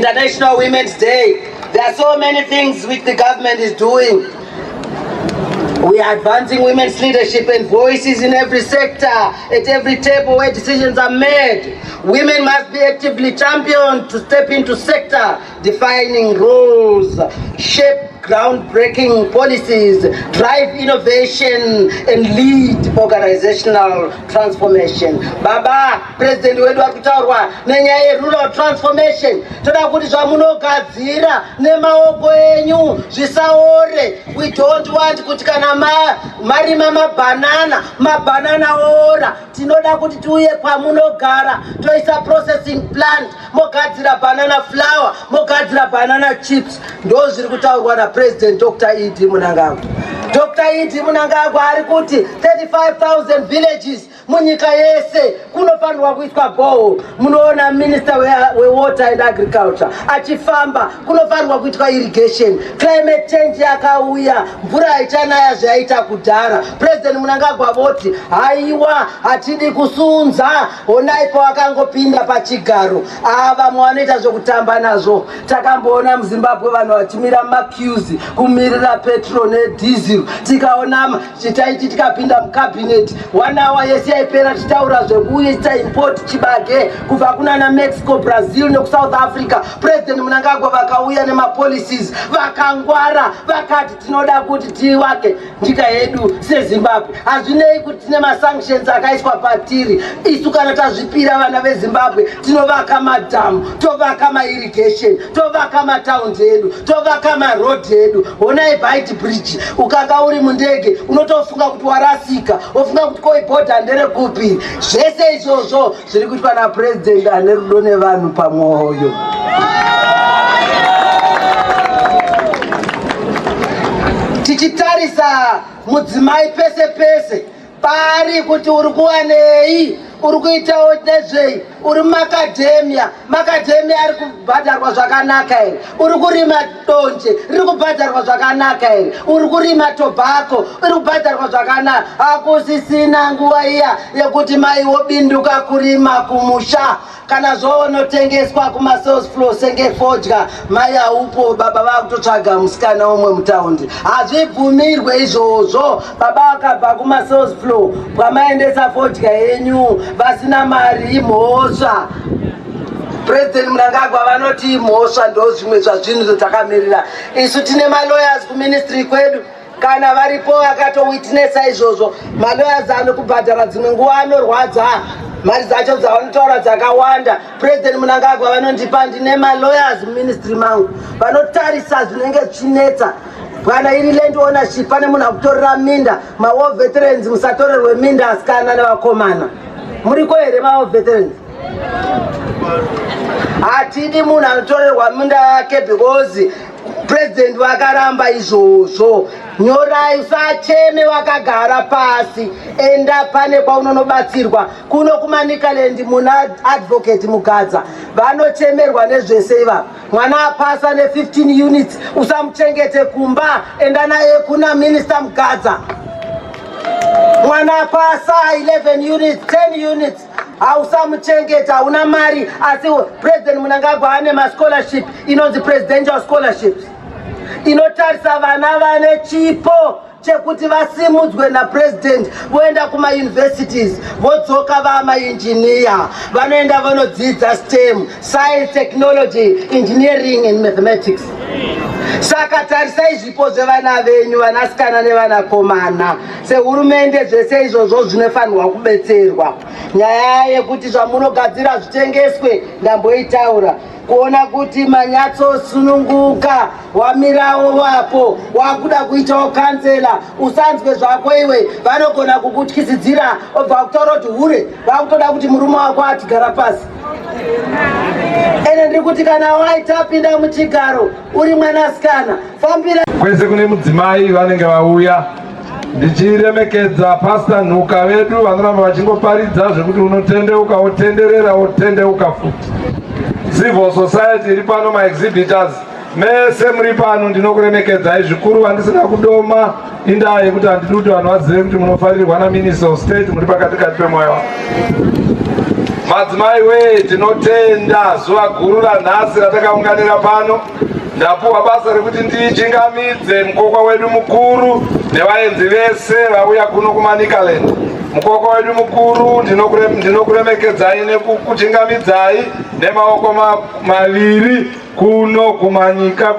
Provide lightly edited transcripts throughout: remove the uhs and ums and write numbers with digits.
International Women's Day. There are so many things which the government is doing. We are advancing women's leadership and voices in every sector, at every table where decisions are made. Women must be actively championed to step into sector defining roles, shape groundbreaking policies, drive innovation and lead organizational transformation. Baba, President wedu ari kutaurwa nenyaya yerural transformation. Toda kuti zvamunogadzira nemaoko enyu zvisaore. We don't want kuti kana marima mabhanana, mabhanana oora. Tinoda kuti tiuye kwamunogara toisa processing plant, mogadzira banana flour, mogadzira banana chips. Ndo zviri kutaurwa naPresident Dr. ED Mnangagwa. Dr. ED Mnangagwa ari kuti 35,000 villages munyika yese kunofanirwa kuitwa borehole. Munoona Minister weWater and Agriculture achifamba, kunofanirwa kuitwa irrigation. Climate change yakauya, mvura haichanaya zvayaita kudhara. President Mnangagwa voti haiwa, hatidi kusunza. Honai pawakangopinda pachigaro, ava vamwe vanoita zvekutamba nazvo. Takamboona muZimbabwe vanhu vachimira mumaqueues kumirira petrol nediesel. Tikaona taiti tikapinda mucabinet, one hour yese yaipera tichitaura zvekuita import chibage kubva kunana Mexico, Brazil nekuSouth Africa. President Mnangagwa vakauya nemapolicies, vakangwara, vakati tinoda kuti tivake nyika yedu seZimbabwe. Hazvinei kuti tine masanctions akaiswa patiri, isu kana tazvipira vana veZimbabwe, tinovaka madhamu, tovaka mairrigation, tovaka mataundi edu, tovaka marodhi edu. Honai Beitbridge, ukanga uri mundege unotofunga kuti warasika, wofunga kuti koi bhodha nderekupi. Zvese izvozvo zviri kuitwa napurezidendi ane rudo nevanhu pamwoyo. Tichitarisa mudzimai pese pese paari kuti uri kuwanei, uri kuitawo nezvei, uri mumaacademia, maacademia ari kubhadharwa zvakanaka here? Uri kurima donje, riri kubhadharwa zvakanaka here? Uri kurima tobacco, iri kubhadharwa zvakanaka? Hakusisina nguva iya yekuti mai wobinduka kurima kumusha, kana zvonotengeswa kumasales floor senge fodya, mai haupo, baba vakutotsvaga musikana umwe mutaundi. Hazvibvumirwe izvozvo. Baba vakabva kumasales floor kwamaendesa fodya yenyu vasina mari, imhosva. President Mnangagwa vanoti imhosva. Ndo zvimwe zvazvinhu zvatakamirira isu. Tine malawyers kuministry kwedu, kana varipo vakatowitnessa izvozvo. Malawyers anokubhadhara dzimwe nguva anorwadza, mari dzacho dzavanotaura dzakawanda. President Mnangagwa vanondipa, ndine malawyers muministry mangu vanotarisa zvinenge zvichinetsa. Kana iri land ownership, pane munhu akutorera minda, mawar veterans musatorerwe minda. Asikana nevakomana, muriko here mawar veterans? Hatidi munhu anotorerwa minda yake because President vakaramba izvozvo. Nyorai, usacheme wakagara pasi, enda pane kwaunonobatsirwa. Kuno kuManicaland muna Advocate Mugadza, vanochemerwa nezvese ivava. Mwana apasa ne15 units, usamuchengete kumba, enda naye kuna Minister Mugadza. Mwana apasa 11 units, 10 units, hausamuchengeta, hauna mari, asi President Mnangagwa ane mascholarship inonzi presidential scholarships, inotarisa vana vane chipo chekuti vasimudzwe napresident, voenda kumauniversities, vodzoka vamainjiniya. Vanoenda vanodzidza STEM, science, technology, engineering and mathematics. Saka tarisai zvipo zvevana venyu, vanasikana nevanakomana. Sehurumende, zvese izvozvo zvinofanirwa kubetserwa. Nyaya yekuti zvamunogadzira zvitengeswe ndamboitaura, kuona kuti manyatsosununguka, wamirawo wapo, wakuda kuitawo kansela, usanzwe zvako iwe, vanogona kukutyisidzira, obva kutaura kuti hure, vakutoda kuti murume wako atigara pasi. Ene ndiri kuti kana waitapinda muchigaro uri mwanasikana, fambira. Kwese kune mudzimai vanenge vauya, ndichiremekedza Pasta Nhuka vedu vanoramba vachingoparidza zvekuti unotendeuka, wotenderera, wotendeuka futi. Civil society iri pano, maexhibitors mese muri pano, ndinokuremekedzai zvikuru. Vandisina kudoma indaa yekuti handidi kuti vanhu vazive kuti munofarirwa naMinister of State, muri pakati kati pemwoyo. Madzimai wee, tinotenda zuva guru ranhasi ratakaunganira pano. Ndapuwa basa rekuti ndichingamidze mukokwa wedu mukuru nevaenzi vese vauya kuno kuManicaland. Mukokwa wedu mukuru, ndinokuremekedzai nekukuchingamidzai nemaoko maviri kuno kuManyika,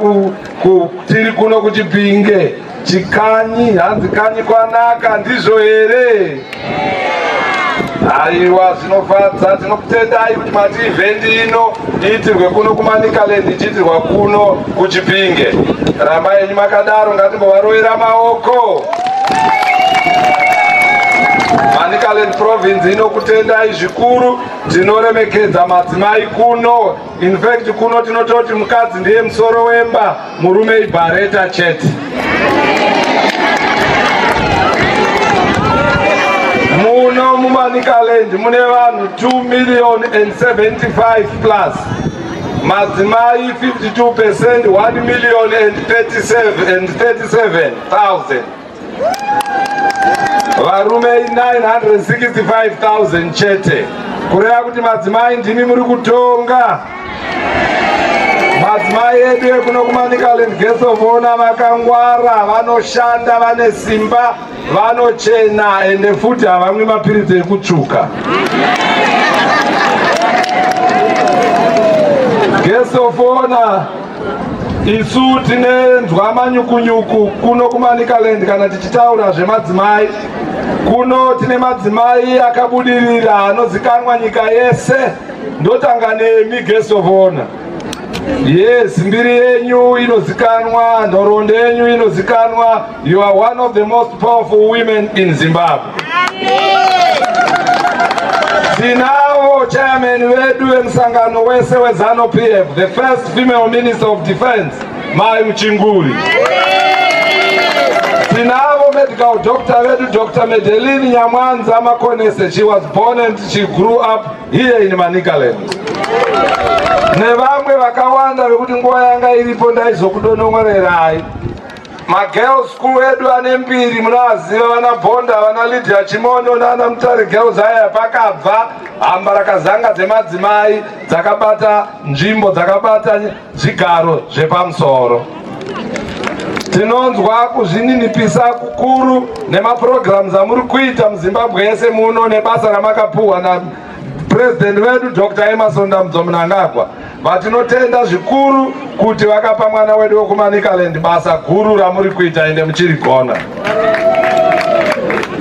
tiri kuno kuChipinge chikanyi, hanzi kanyi kwanaka, ndizvo here? Aiwa, zvinofadza. Tinokutendai kuti mati event ino iitirwe kuno kuManicaland, ichiitirwa kuno kuChipinge. Rambai yenyu makadaro, ngatimbovarovera maoko. Manicaland Province inokutendai zvikuru. Tinoremekedza madzimai kuno. In fact, kuno tinototi mukadzi ndiye musoro wemba, murume ibhareta chete. Muno muManicaland mune vanhu 2 million and 75 plus, madzimai 52%, 1 million and 37 and 37,000, varume 965,000 chete, kureva kuti madzimai ndimi muri kutonga. Madzimai edu ekuno kuManicaland, guest of honor, vakangwara, vanoshanda, vane simba, vanochena, ende futi havamwi mapiritsi ekutsvuka. Guest of honor, isu tinenzwa manyukunyuku kuno kuManicaland kana tichitaura zvemadzimai. Kuno tine madzimai akabudirira anozikanwa nyika yese. Ndotanga nemi, guest of honor. Yes, mbiri yenyu inozikanwa, nhoroondo yenyu inozikanwa. You are one of the most powerful women in Zimbabwe. Tinavo chairman vedu vemusangano wese weZANU PF, the first female Minister of Defense, Mai Muchinguri. Tinavo medical doctor vedu, Dr Medeline Nyamwanza Makonese. She was born and she grew up here in Manicaland, nevamwe vakawanda vekuti nguva yanga iripo ndaizokudonong'orerai. Magirls school edu ane mbiri, munoaziva, vana Bonda, vana Lydia Chimono nana Mutare Girls. Aya pakabva hamba rakazanga dzemadzimai dzakabata nzvimbo, dzakabata zvigaro zvepamusoro. Tinonzwa kuzvininipisa kukuru nemaprograms amuri kuita muZimbabwe yese muno, nebasa ramakapuhwa napurezidendi vedu, Dr Emmerson Dambudzo Mnangagwa, vatinotenda zvikuru kuti vakapa mwana wedu wekuManicaland basa guru ramuri kuita, ende muchirigona.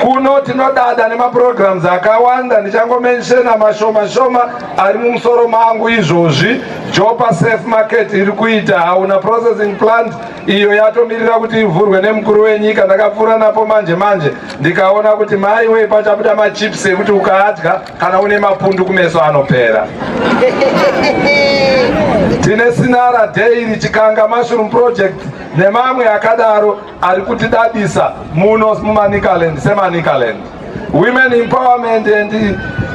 Kuno tinodada nemaprograms akawanda. Ndichangomentiona mashoma shoma ari mumusoro mangu izvozvi. Jopa Safe Market iri kuita, hauna processing plant iyo yatomirira kuti ivhurwe nemukuru wenyika. Ndakapfuura napo manje manje, ndikaona kuti maiwe, pachabuda machips ekuti ukaadya kana une mapundu kumeso anopera. Tine Sinara Dairy, Chikanga Mushroom Project nemamwe akadaro ari kutidadisa muno muManicaland. SeManicaland, women empowerment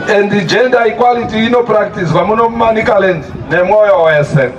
and gender equality inopractiswa muno muManicaland nemwoyo wese.